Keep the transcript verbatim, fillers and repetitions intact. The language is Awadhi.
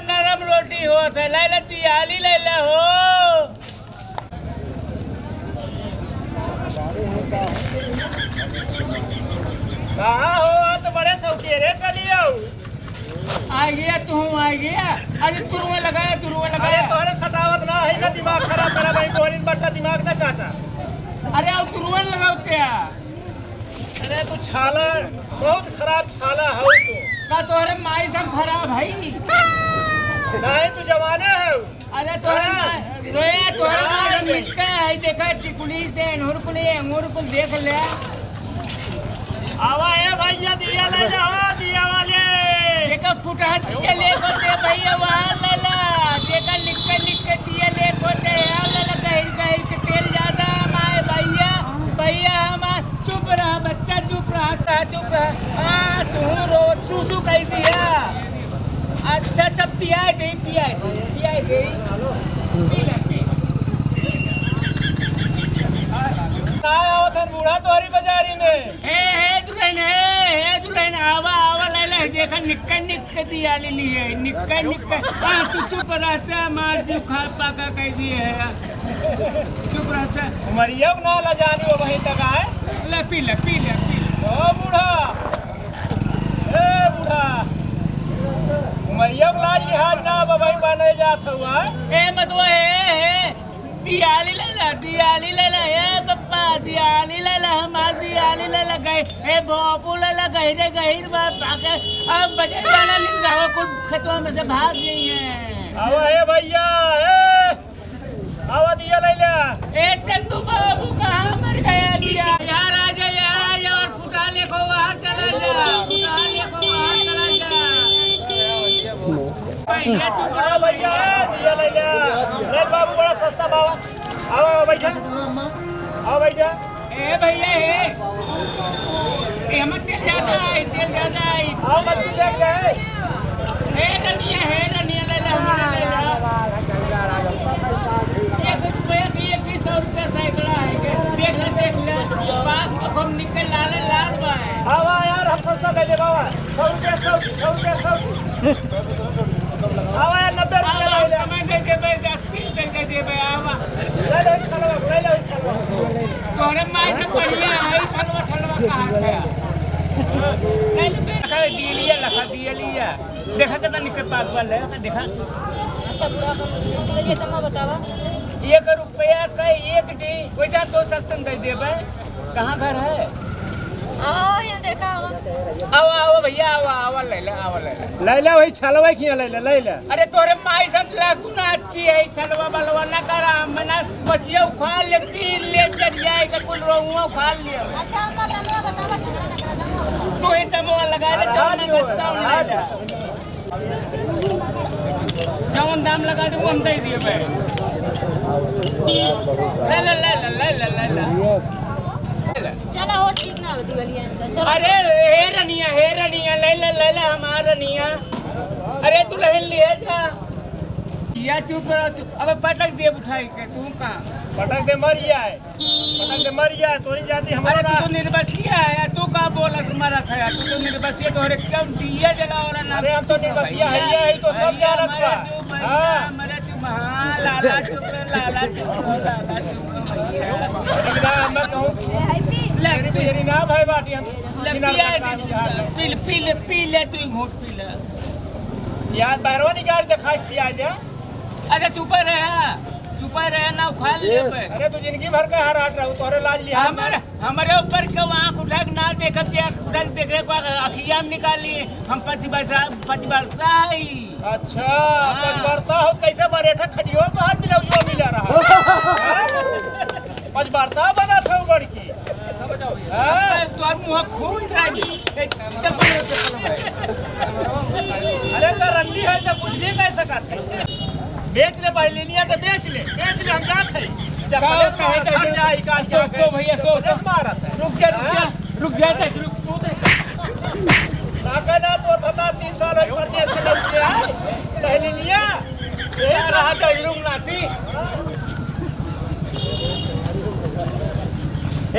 नरम रोटी होत है, लैला दियाली लैला हो। कहाँ हो? तो बड़े शौकीन रे, चली आओ। आ गया तू, आ गया। अरे तुरुआ लगाया, तुरुआ अरे लगाया। तोहरे सटावत ना है ना, दिमाग खराब करा भाई, बोरिन बट्टा दिमाग ना चाटा। अरे आओ तुरुआ लगाओ क्या? अरे तू छाला, बहुत खराब छाला हौ तू। का तोहरे माई सब खराब है? नहीं, तू जवाने हौ। अरे तोहरे हाँ। माई, रे तोहरे माई हाँ। सब निक्का है, देखा टिकुली से, एनहुर कुली, एंगुर कुल देख ले। आवा ए भैया, दिया ले जा हो, दिया वाले। जेका फुटहा दिया ले को दे भैया, वहाँ ले ला। जेका निक्का निक्का दिया ले को दे, आ ले ला, गहिर गहिर के तेल ज्यादा, माए भैया, भैया हमार चुप रहा बच्चा, चुप रहा, रहा, चुप रहा। आ, तू रो, सूसू कह दिया। अच्छा, अच्छा, पियाए दे, पियाए दे, पियाए दे। पी ले, पी ले। ना आवत हन बूढ़ा तोहरी बाजारी में। हे, हे दुल्हन, हे, हे दुल्हन, आवा, आवा, ले ले, देखा निक्का निक्का दिया ले लिए, निक्का निक्का। हाँ, तू चुप रहता, मार जो खा पाका कह दिए है। चुप रहता। उमरिया को ना लजानी हो वहीं तक आए। ले पी ले, पी ले, पी ले। ओ बूढ़ा, ए बूढ़ा, उमरिया को लाज लिहाज ना बा भाई, बने जात हुआ। ए मतवा, ए, ए, दियाली ले ला, दियाली ले ला, ए पप्पा, दियाली ले ला, हमार दियाली ले ला, गए, ए भोपू ले ला, गहिरे गहिर बा, पाके, अब बजे जाना नहीं, गाँव कुल खेतवा में से भाग गई है। आवा ए भैया, ए। आवा दिया लैला। ए चंदू बाबू, कहाँ मर गया दिया? यार आ जा, यार आ जा, और फुटा लेको बाहर चला जा, फुटा लेको बाहर चला जा। भैया चुप रहो भैया, दिया लैला। लाल बाबू बड़ा सस्ता बाबा। आवा, आवा बैठा। आवा बैठा। ए भैया, ए। ए, हमर तेल ज्यादा है, तेल ज्यादा है। हाँ, मत तेल ज्यादा है। ए रनिया, हे रनिया, ले ले, हमरा ले ले। एक रुपया की एक ही सौ रुपया सैकड़ा है के। देख ले, देख ले। बात तो खूब निकल लाल, लाल बा है। हाँ, वाह यार, हम सस्ता दे दे बाबा। सौ रुपया, सौ की, सौ रुपया, सौ की। आवा यार, नब्बे रुपया आवा, ले ले। कमाई दे दे, भाई, अस्सी रुपया दे दे, भाई, आवा। ले ले, छलवा, ले ले, छलवा। तोहरे माई से बढ़िया है, छलवा, छलवा कहा गया। ले ले, बे। लखा दियलिया, लखा दियलिया। देखा कितना निकल पास वाला है, देखा। अच्छा, बुढ़ा कम, ये तो मैं बतावा। एक रुपया का एक डी, वैसा दो सस्तन दे देबे। कहाँ घर है? आओ, यहाँ देखा, आओ। आओ, आओ भैया, आओ, आओ, ले ले, आओ, ले ले। ले ले, वही छलवा खिया ले ले, ले ले। अरे तोरे माई सब लागू ना अच्छी है, छलवा बलवा ना करा, मना मछिया उखाड़ ले, पीन ले, जरिया के कुल रोहुआ उखाड़ ले। अच्छा, अपना दमवा बतावा, छलवा ना करा, दमवा बतावा। तू ही दमवा लगा ले, अरे जौन हाँ, ना करता हूँ, हाँ। ले ले। जौन दाम लगा दे, वो हम दे दिए भाई। ले ले, ले ले, ले ले, ले ले। ले ले। चला हो, ठीक ना हो दिवालिया इनका। चला। अरे, हे रनिया, हे रनिया, ले ले, ले ले, हमार रनिया। अरे, दुल्हन लिए जा। या चुप रहो, चुप। अब पटक दे उठाई के, तू कहाँ? पटक दे, मर गया है। पटक दे, मर गया है, तोरी जाति हमारा अरे, तू ना। तो निर्बसिया है, तू का बोलत मरत है, तू तो निर्बसिया, तोहरे क्यों दिया जला वाला ना। अरे, हम तो निर्बसिया है, ये है तो सब अरे, जानत हमारे बा। चुप, हाँ। हमारे चुप, हाँ, लाला चुप रहो, लाला चुप रहो, लाला चुप रहो, भैया। लेकिन ना, हम ना कहूँ, ले, तेरी पी। मेरी ना भाई बाटी, हम ले, किनारे पिया तक दे, ना बिहार में। पी ले, पी ले, पी ले, तू ही घूंट पी ले। यार, बहरवा निकाल दे, खाई पिया दे। अरे, चुपे रहे, चुपे रहे, ना उखाड़ ले पे। अरे, तू जिंदगी भर का हराट रहू, तोहरे लाज लिहाज हमरे, हमरे ऊपर के आँख उठा के ना देखब, जे आँख उठा के देखे, को अखिया में निकाली, हम पचबरता, पचबरता है। अच्छा, हाँ। पचबरता हो तो कैसे बरेठा खटियो तो हाथ मिलाऊ जो मिला रहा। हाँ? पचबरता बना था बड़की। हाँ? तोर मुँह खून रागी। ए, चप्पल लो, चप्पल लो। अरे तो रंडी है तो कुछ भी कह सकत है। बेच ले पहले, लिया तो बेच ले, बेच ले, हम जात है। चप्पल का, का, मार, का, खा का, जाए, का, तो, क्या तो कहे? भैया, तो, पुलिस मारत है। रुक जा, रुक जा, हाँ? रुक जा, रुक।